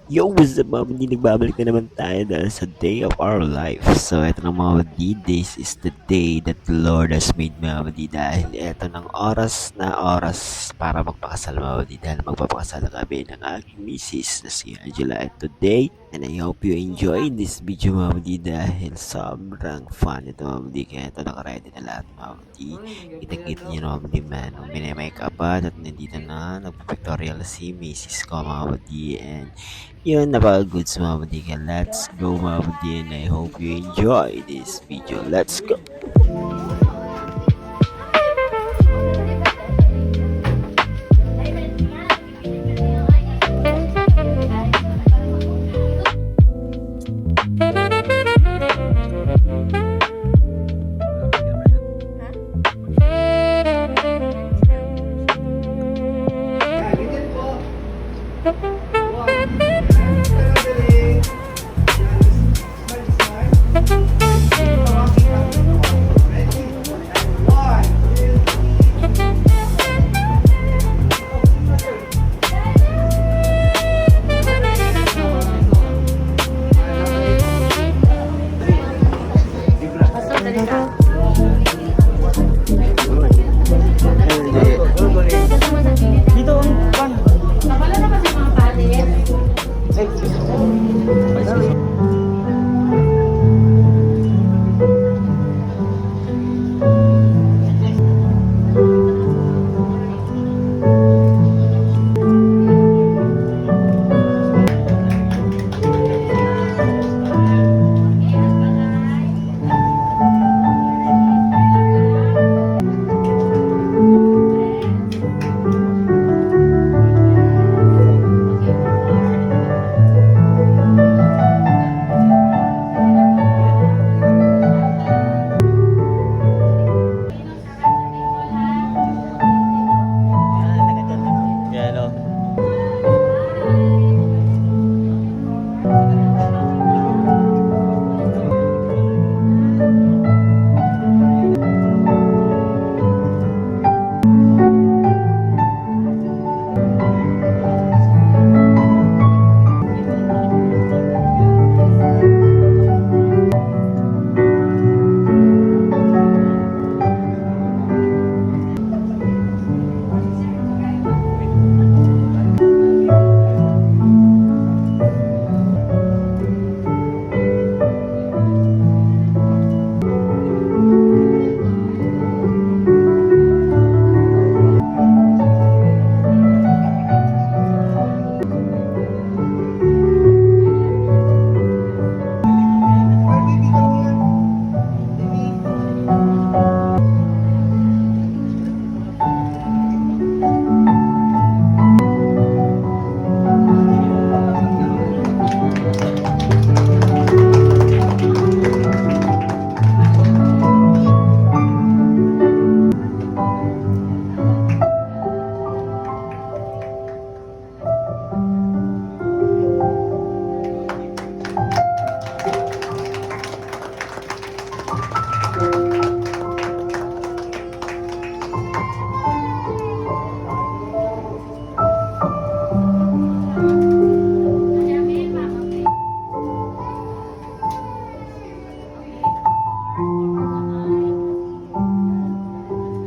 Yo, what's up, mga buddy? Nagbabalik na naman tayo dahil sa day of our life. So, eto na, mga buddy. This is the day that the Lord has made, mga buddy. Dahil eto ng oras na oras para magpakasal, mga buddy. Dahil magpapakasal kami ng aking misis na si Angela. And today, and I hope you enjoy this video, mga buddy. Dahil sobrang fun ito, mga buddy. Kaya ito, naka-ready na lahat, mga buddy. Kita-kita niyo na, mga buddy, man. Minamake up at nandito na nagpa-pictorial si misis ko, mga buddy. And yun, napaka-goods, mga buddy. Kaya let's go, mga buddy, and I hope you enjoy this video. Let's go! Dito ang pan. Kabalo na ba sa mga pares? Yan o.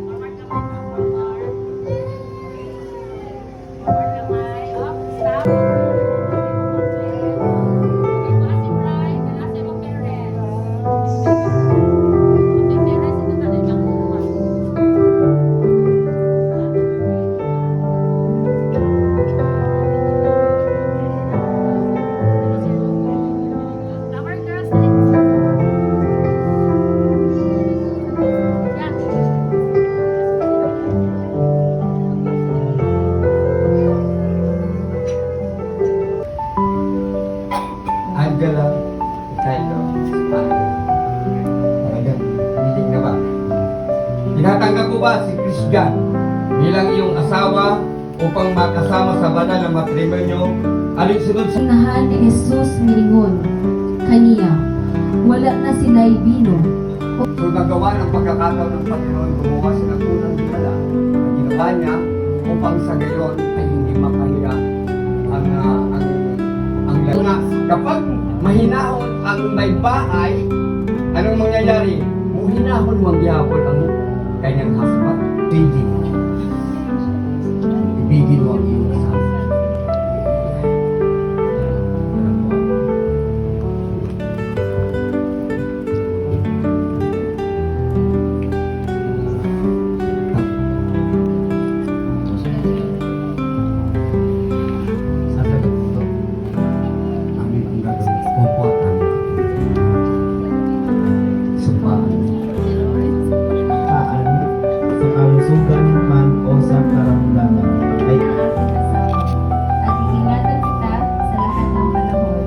Forward kamay. Up, stop. Okay, kuha si bride. Dala sa imong parents. Okay, parents, ito na rin ang kuha. Flower girls, dali. Yeah. Angela Ricardo Spano. Talagang hilig na ba? Tinatanggap mo ba si Christian bilang iyong asawa upang makasama sa banal na matrimonyo alinsunod sa Unahan ni Jesus miingon kaniya, "Wala na sila'y bino." So nagawa ng pagkakataon ng Panginoon, gumawa siya ng unang himala na ginawa niya upang sa gayon ay hindi makahiya ang kanyang bahay, anong mangyayari? Muhinahon mangyapon ang kanyang husband. Ibigin. Ibigin mo ang iyong asawa. Ganun po. Sasagot ito. Amin ang gagawin. Opo at amin. Sumpaan. Kaan, sa kalusugan man o sa karamdaman. Ay, At iingatan kita sa lahat ng panahon,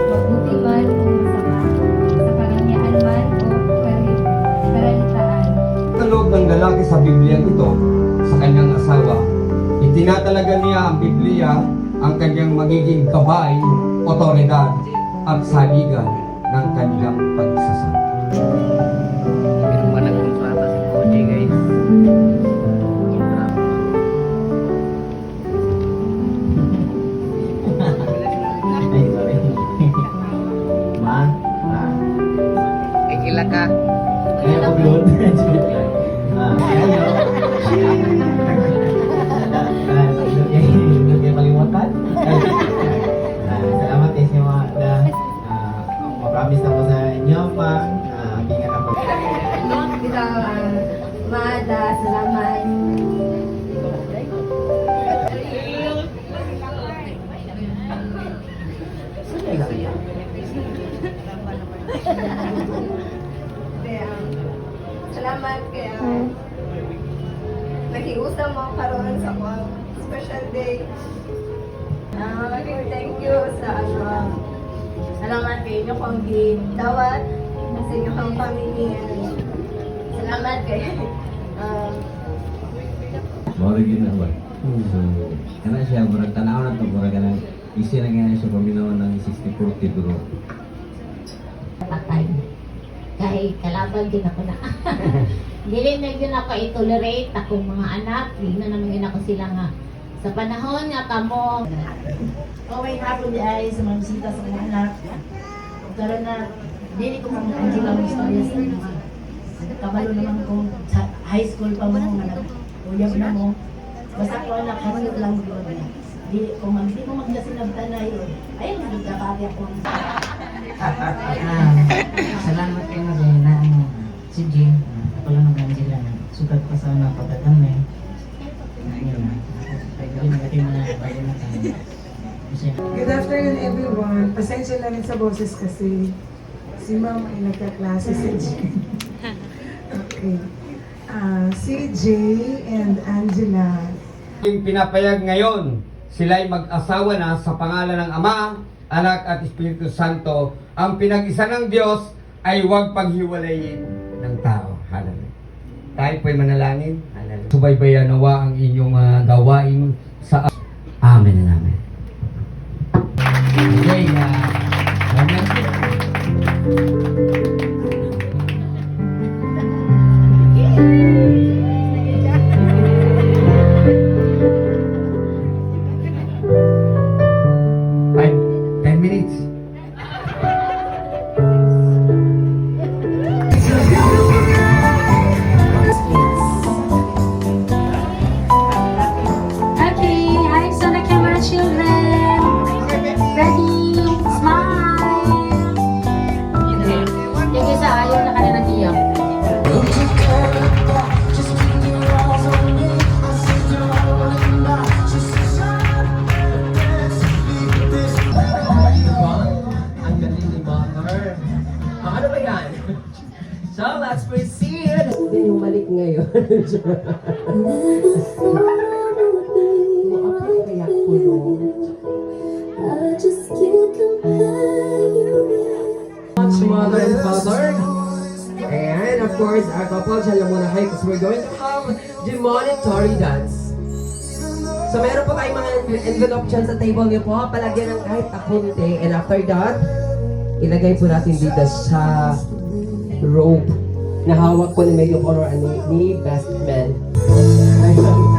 mabuti man o masama, sa karangyaan man o karalitaan. Sa loob ng lalaki sa Biblia ito, sa kanyang asawa, itinatalaga niya ang Biblia ang kanyang magiging gabay, otoridad, at saligan ng kanilang pagsasama. Pirma ng kontrata si Koji, guys. Kontrata. Ay, sorry. Ma, ma. Ay, ila ka. Kaya ko load. Ah, ayo. Ah, hindi kalimutan. Ah, salamat kay sa mga na ma-promise na ko sa inyo, ma. Ah, ingat ako. Bitaw, Mada, salamat. Kaya, salamat kaya nakiusap mo karon sa akong special day. Ah, thank you sa ano. Salamat kay inyo kong gidawat sa inyo kong family. Salamat kay Mao ra gyud na ba. So, kana siya murag tan-aw na to, murag kanang easy na gyud na siya paminaw ng 60-40 pero Patay. Kay kalaban din ako na. Dili na gyud ako i-tolerate akong mga anak, di na naman gyud ako sila nga sa panahon nga kamo. Okay, hapon di ay sa mga bisita sa mga anak. Karon na dili ko mga Angela mo istorya sa mga kabalo naman ko sa high school pa mo nga uyab na mo. Basta ko anak hasot lang gyud. Dili ko mag di ko magkasinabtan na yun. Ayun gid ka ako. Ah, salamat kayo na na ano, si Jane, ako lang ng Angela na sukat pa sa una pagkakami. Ayun na. Kaya gawin mo na, bago na tayo. Kasi Good afternoon, everyone. Pasensya na rin sa boses kasi si ma'am ay nagkaklase sa gym. Okay. Ah, CJ and Angela. Yung pinapayag ngayon, sila'y mag-asawa na sa pangalan ng Ama, Anak at Espiritu Santo. Ang pinag-isa ng Diyos ay huwag paghiwalayin ng tao. Hallelujah. Tayo po'y manalangin. Hallelujah. Subaybayan nawa ang inyong gawain sa Amen and Amen. Okay, amen. 5, 10 minutes. Okay, eyes on the camera, children. Ready? Smile. Yung isa ayaw na kanina iyak. Diba? Ang galing ni Mother. Ah, ano ba yan? So, let's proceed! Hindi yung balik ngayon. Mukhang kaya ko, no? I just can't compare you Much mother and father. And of course, our couple, dyan lang muna kayo because we're going to have the monetary dance. So meron po tayong mga envelope dyan sa table niyo po. Palagyan ng kahit akunti. And after that, ilagay po natin dito sa rope na hawak po ni Maid of Honor and ni Best Man. Ayun.